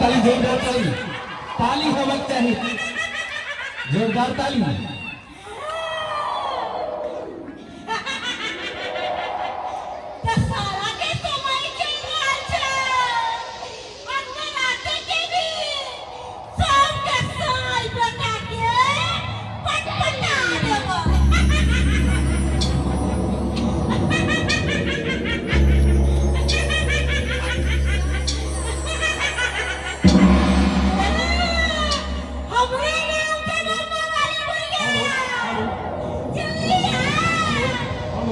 ताली, जोरदार ताली, ताली होबाक चाही, जोरदार ताली। दशहरा के समय चलि रहल छै आ नवरात्रि के भी सबके साई बेटा के पटपटा देबै। हमरे नाम के बम्बा वाली बुढ़िया जल्दी आ।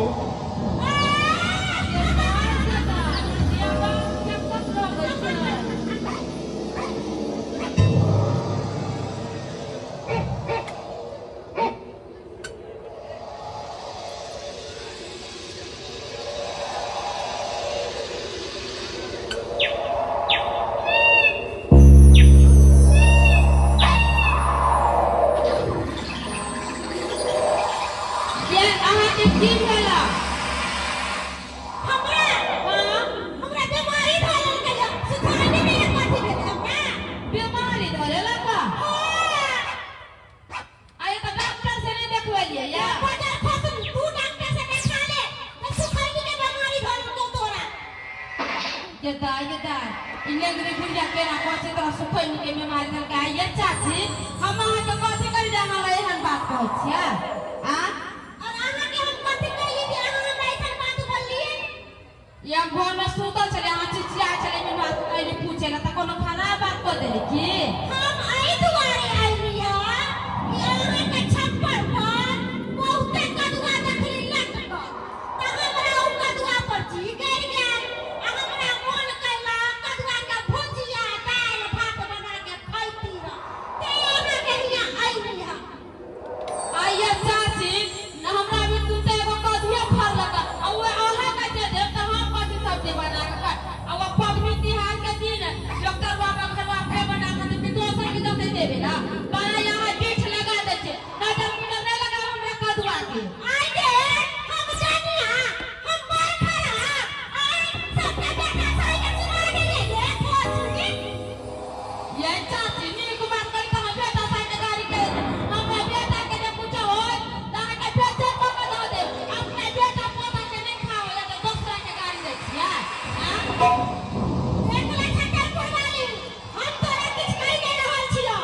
ये अहाँके की भेल? हमरा, हाँ, हमरा बीमारी भऽ गेल कहियो सुधारने नहि कथी भेल हमरा। बीमारी धरेलक? आये तऽ डॉक्टर से नहि देखबेलियै या? बजर खसुन, तू डॉक्टर से देखा ले तऽ सुखैनी के बीमारी धर तो तोरा। ये दाई, ये दाई, ई लेंगरी बुढ़िया केना कहै छै तोरा सुखैनी के बीमारी धरलकै? ये चाची, हम अहाँके कथी करी जे अहाँ हमरा एहन बात कहै छियै आ? और अहाँ के हम कथी कहली कि अहाँ हमरा ऐसन बात बोललिए? ये हम घर में सुतल छलियै, अहाँ चिचिया छलियै, मिनुआ अइली पूछे ला तऽ कोनो खराब बात कऽ देली की? हम एहि दुआरे अयलियै कि अहाँके छप्पर पर बहुते कदुआ देखली लटकल, तऽ हमरा ओ कदुआ पर जी गड़ि गेल आ हमरा मोन कयलक कदुआ के भुजिया दालि भात बना के खैती रह, तें अहाँके हियाँ अयली हम। आइए चाची, हमरा भी तुते एगो कदुए फड़लक आ ओ अहाँके दे देब तऽ हम कथी सब्जी बना के खायब? आ ओ पबनी तिहार के दिन लोक तरुआ बघरुआ खाय बना के देबै, दोसर के दऽ देबै ना। बड़ा यहाँ डीठ लगा दै छै, नजर गुजर नहि लगाब हमरा कदुआ के। आइ गे, हम जानिया हम बड़ खराब आइ सबके बेटा सही के सुना देलियै गे खोजी। ये चाची, नीक बात कही तऽ हम बेटा साथे गाड़ी के, हमरा बेटा के जे कुछो होय तऽ अहाँके बेज्जत कऽ के दऽ देब। अपना बेटा पोता के नहि खाओ तऽ दोसरा के गाड़ी दै छियै आँ? देख ले छतरपुर वाली, हम तोरा किछु कहि नहि रहल छियौ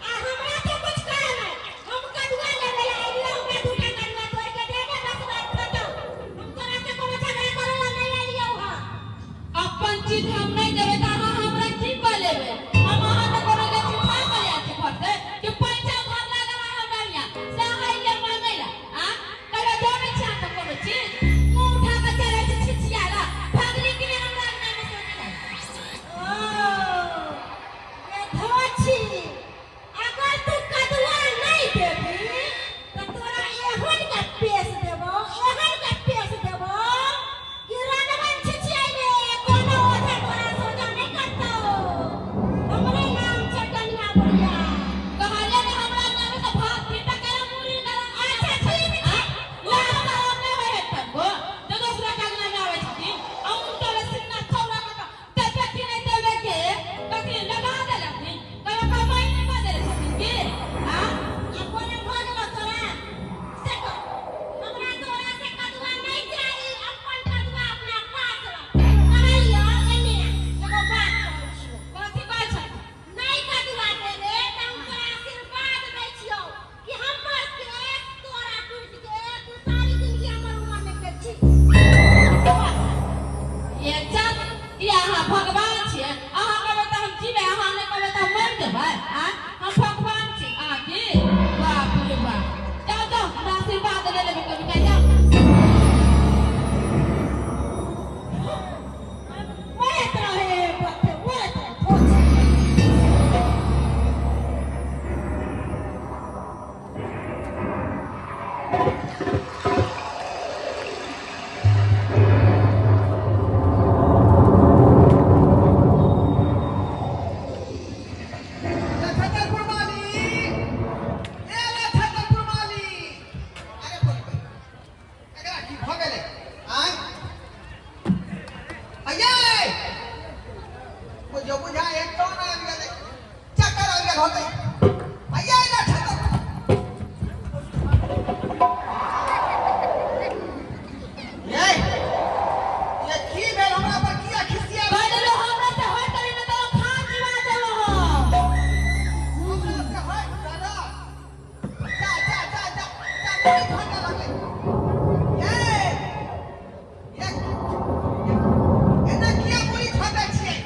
आ हमरा तो कुछ कह नहि। हम कदुआ लेबै लए अयलियौ, हमरा दूटा कदुआ तोड़ि के दे दे, बस बात खतम। हम तोरा से कोनो झगड़ा करै लए नहि अयलियौ हँ। अपन चीज हम नहि देबै तऽ अहाँ हमरा की कऽ लेबै? हम अहाँके कोनो जे चीज खा कऽ आयल छी घर से कि पैसा घर लागल है हमरा हियाँ से अहाँ अइलियै मांगै लए आ? कहियो जनै छी अहाँके कोनो चीज? मुँह उठा कऽ चलै छी छिछिया लए, भगली कि नहि हमरा अंगनामे से नहि? ओ ये धोछी, अगर तू कदुआ नहि देबही तऽ तोरा एहन के पेश देबौ, एहन के पेश देबौ कि रनवन छिछियाइबे, कोनो ओझा तोरा मुड़ी छाँटे लगलै। ये ये एना किया मुड़ी छाँटै छियै?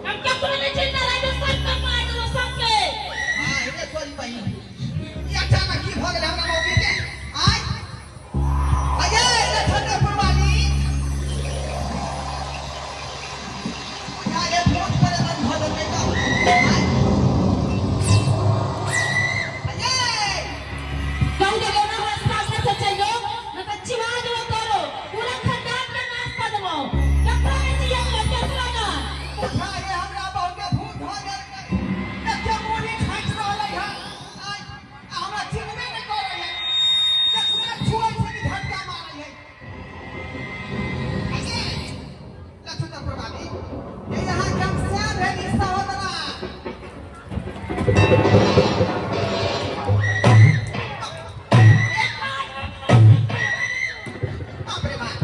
हम ककरो नहि चिन्ह रहै सबके मार देबो सबके। हाँ, हे तोरी बहिन, ई अचानक की भऽ गेलै हमरा मौगी के? आँय, अये छतरपुर वाली, अरे भूत पर रंग भऽ देलकै तऽ। आँय, अये कहि देबो ना, हमरा सामने से चल जाओ, न तऽ चिबा देबो तोरो, पूरा खानदान के नाश कऽ देबो। ककरो नहि चाहिए ककरो ना। उठा रे, हमरा बहु के भूत भऽ गेलकै। देखियौ, मुड़ी छाँटि रहलै हन। आँय, आ हमरा चिन्हबे नहि करै है। जखने छुअै छै कि झटका मारै है। अये लछुतरपुर वाली, ये यहाँ के हम सैन भेली सहोदरा। बाप रे बाप,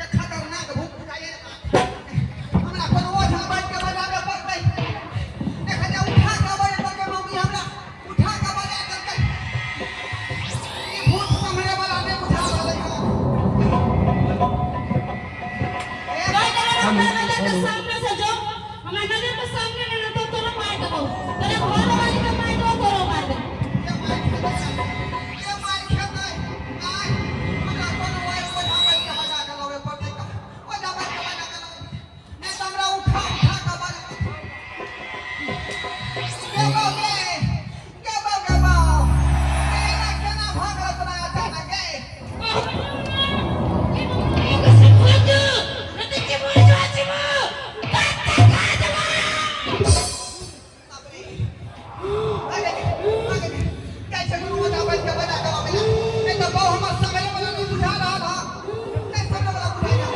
ये खतरनाक भूत बुझाइए। हमरा कोनो ओझा बैठ के बजाबे पड़तै। देख जे उठा के बजे तक मम्मी हमरा उठा के बजा देलकै। ई भूत सम्हरे वाला नहि बुझा रहलै हन। ए, कहि देबो ना, हमरा नजर के सामने से जो, हमरा नजर के सामने ना तो तोरो मार देबो, तोरे घर वाली के मार देबो, तोरो मार देबो। ये मार खेतै, ये मार खेतै। आय, हमरा कोनो ओझा बैठ के बजा के लबै पड़तै। ओझा बैठ के बजा के लबै, नहि तऽ हमरा उठा उठा के बजा। गे बौ गे, गे बौ, गे बौ, एना केना भऽ गेल तोरा अचानक गे? बाप रे, अरे अरे, जाइ छै कोनो ओझा बैठ के बजा के लबै ला, नहि तऽ बौ हमर सम्हरे वाला नहि बुझा रहल हँ। नहि सम्हरे वाला बुझाइ रहल।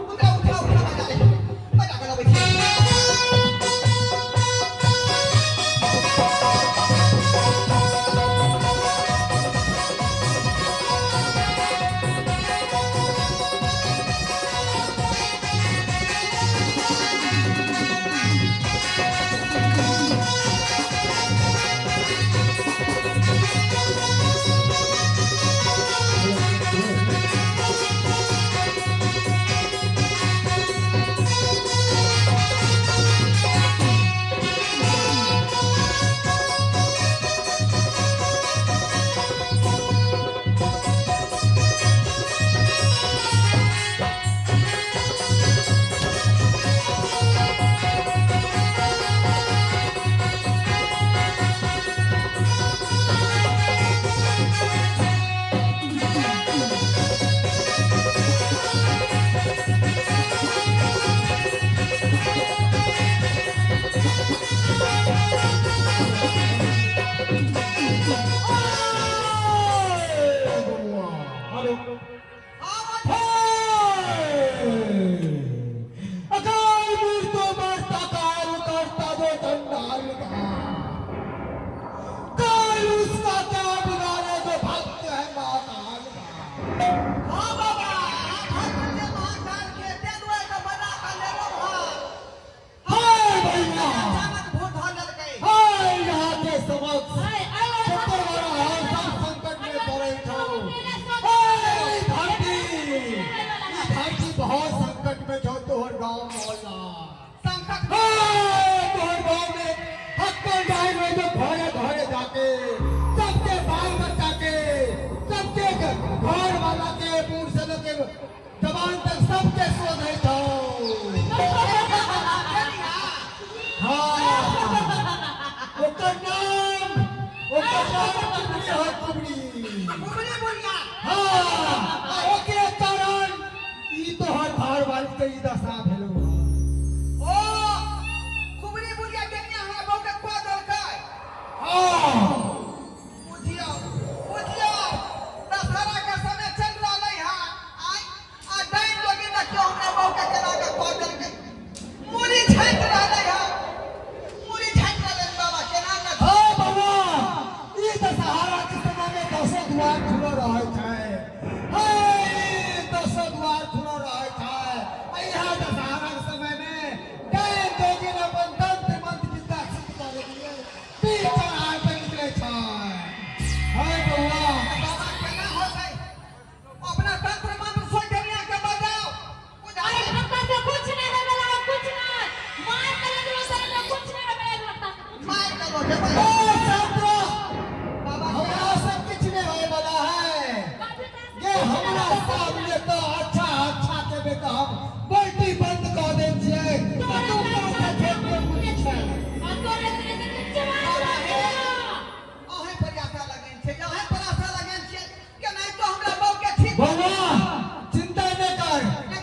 हमरा उठा उठा बजा ले, बजा के लबै छी। हेलो। हाँ, ओझा। अकाल मूर्तो मरता काल करता जो चंडाल का, काल उसका क्या बिगाड़े जो भक्त है महाकाल का। हाँ बाबा, हम भक्त के महाकाल के ते दुआरे के बजा के लेलहुँ हँ। हाय भैया, अचानक भूत धऽ लेलकै। हाय, यहाँ के समक्ष चक्कर वाला हर सब संकट में पड़े छो। हाय धरती, ई धरती बहुत संकट में छो। तोहर गांव मोहल्ला संकट हाय, तोहर गांव में हक्कल जाए में जो घरे घरे जाके सबके बाल बच्चा के, सबके घर वाला के, बूढ़ से लेके जवान तक सबके शोधै छौ। हाँ, ओकर नाम कुबड़ी है, कुबड़ी। कुबड़ी बुढ़िया।